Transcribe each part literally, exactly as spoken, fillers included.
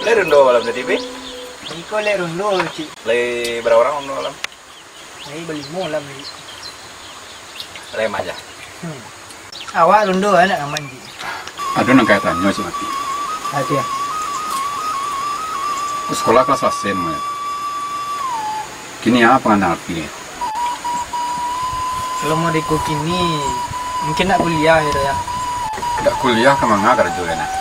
Lai rundo malam tadi, Pi? Iko lai rundo, Cik. Lai bara urang rundo malam? Lai balimo malam tadi. Lai ma aja? Hmm. Awak rundo anak aman, Cik. Ado nan ka tanyo, Cik Mati. Ado. Ko sikola kalas lasem, Mat. Kini a pangandang Alfi? Kalau model iko kini, mungkin ndak kuliah gitu ya. Ndak kuliah ka manga karajo, Mat?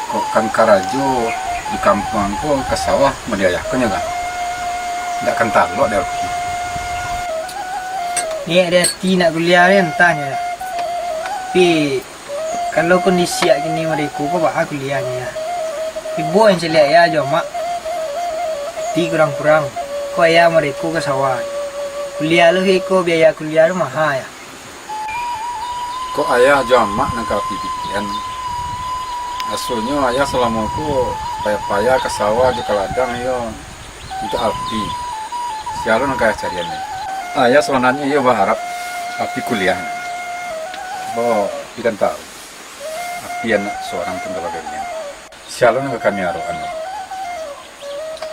Kok kan karajo di kampuang ko ka sawah madiayah ko nyo kan? Ndak kan talok dek Alfi. Niat di ati nak kuliah ni antahnyo. Tapi, kalau kondisi awak kini model iko ko, baa kuliahnyo ya. Ibo yang caliak ya jo amak. Ti kurang-kurang, ko ayah model iko ka sawah. Kuliah lo iko, biaya kuliah lo maha ya. Kok ayah jo amak nan ka Alfi pikian? Asonyo ayah salamo ko payah-payah ka sawah jo ka ladang iyo untuak Alfi. Sia lo nan ka ayah carian ni? Ayah sabananyo iyo baharap Alfi kuliah. Bo, Alfi kan tahu, Alfi anak surang tunggal babalian. Sia lo nan ka kami arokan.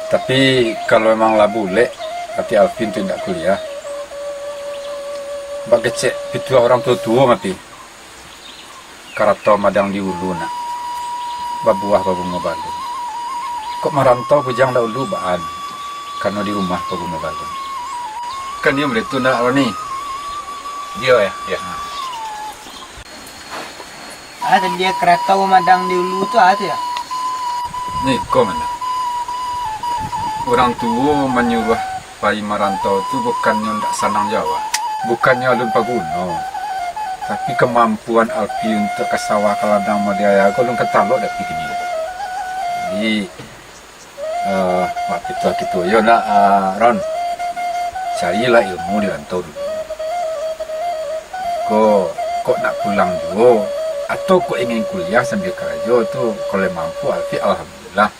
Tapi, kalau emang lah bulek ati Alfi untuak indak kuliah, bak kecek pituah urang tuo-tuo mati. Karatau madang di ulu nak, babuah babungo balun. Kok marantau bujang dahulu baan, karano di rumah babungo balun. Kan iyo baitu ndak, Roni? Iyo, ya, ya. Ah, tadi karatau madang di ulu tu, ah, tu ya? Niko mah. Urang tuo manyuruah pai marantau tu bukannyo ndak sanang jo awak. Bukannyo alun paguno, tapi kamampuan Alfi untuak ka sawah ka ladang madiayah ko alun ka talok dek Alfi kini. Jadi, eh, mak pituah kito yo nak, eh, Ron, carilah ilmu di rantau dulu. Ko, kok nak pulang juo, atau kok ingin kuliah sambia karajo tu, kalau mampu Alfi, alhamdulillah.